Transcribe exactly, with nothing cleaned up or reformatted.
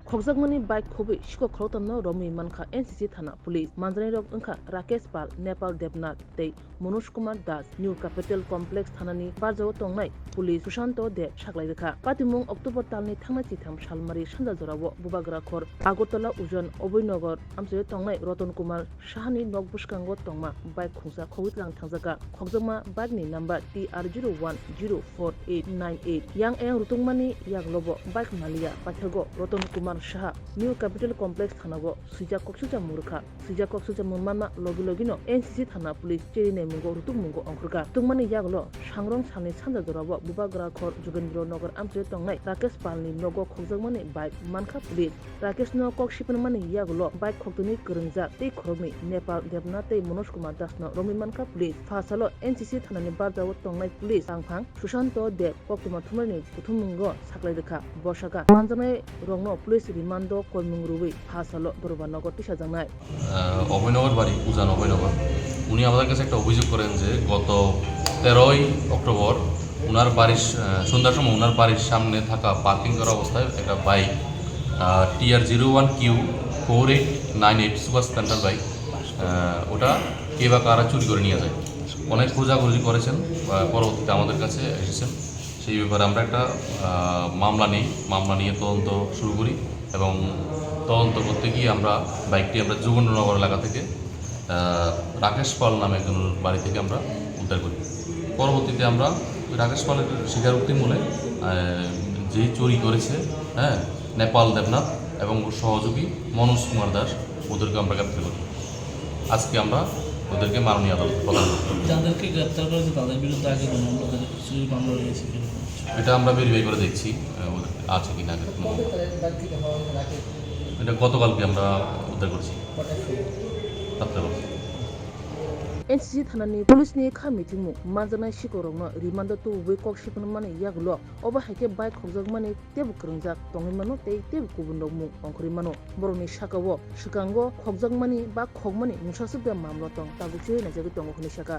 Khokjakmani bike khobwi sikok khoroktham no romwi mankha N C C thana police. Manjaknairok wngkha Rakesh Pal, Nepal Debnath tei Manoj Kumar Das. New Capital Complex thanani barjao tongnai police Sushanto Deb saklai rwkha. Patimung October talni thangnai chitham salmari sanja jorao Bubagrakhor Agartala Ujan Abhoynagar amchaio tongnai Ratan Kumar Sahani nok bwskango tongma bike khungsa khogwi tlang thangjakha. Khokjakma bike ni number T R zero one zero four eight nine eight. Yang ayang rutungmani yaglobo bike maliya paithago Ratan Kumar Saha New Capital Complex thanao swijak kok swijak mung rwkha. Swijak kok swijak mung manma logi logino N C C thana police cheri naimungo rutukmungo ongkhorkha. Tungmani yaglo sangrong salni sanja jorao Bubagrakhor Jogendra Nagar amchaio tongnai Rakesh Palni nogo khokjakmani bike mankha police. Rakeshno kok sipinmani yagulo bike khoktwini kwrwngjak tei khoroknwi Nepal Debnath tei Manoj Kumar Dasno romwi mankha police. Pha salo N C C thanani barjao tongnai police tangphang Sushanto Deb koktwma thumnaini kuthummungo saklai rwkha. Bo sakha manjaknai rokno police rimando koimung rwui pha salo Dorbar Nagar tisajaknai. আহ, অভয়নগর বাড়ি, উজান অভয়নগর। উনি আমাদের কাছে একটা অভিযোগ করেন যে গত তেরোই অক্টোবর ওনার বাড়ির, আহ, সন্ধ্যার সময় ওনার বাড়ির সামনে থাকা পার্কিং করা অবস্থায় একটা বাইক, আহ, T R zero one Q four eight nine eight Super Splendor bike, আহ, ওটা কে বা কারা চুরি করে নিয়ে যায়। অনেক খোঁজাখুঁজি করেছেন, আহ, পরবর্তীতে আমাদের কাছে এসেছেন। সেই ব্যাপারে আমরা একটা, আহ, মামলা নিই। মামলা নিয়ে তদন্ত শুরু করি এবং তদন্ত করতে গিয়ে আমরা বাইকটি আমরা যোগেন্দ্রনগর এলাকা থেকে, আহ, রাকেশ পাল নামে একজনের বাড়ি থেকে আমরা উদ্ধার করি। পরবর্তীতে আমরা ওই রাকেশ পালের স্বীকারোক্তি মূলে, আহ, যে চুরি করেছে, হ্যাঁ, নেপাল দেবনাথ এবং ওর সহযোগী মনোজ কুমার দাস, ওদেরকে আমরা গ্রেপ্তার করি। আজকে আমরা ওদেরকে মাননীয় আদালতে প্রদান করি। যাদেরকে গ্রেপ্তার করেছে তাদের বিরুদ্ধে আগে কোনো মামলা, তাদের চুরির মামলা রয়েছে কিনা? এটা আমরা ভেরিফাই করে দেখছি, আহ, ওদের আছে কিনা আগে কোনো মামলা। এটা গতকালকে আমরা উদ্ধার করেছি। রাত্রেবেলা। N C C thanani police ni kha meeting mung manjaknai sikorokno rimando tubui kok sipinmani yagulo obo hai khe bike khokjakmani teibo kwrwngjak tongwi mano tei teibo kubun rok mung ongkhorwi mano. Borokni sakao swkango khokjakmani ba khokmani mungsa swkda mamlo tong tabuk se naijagwi tongo hwnwi sakha.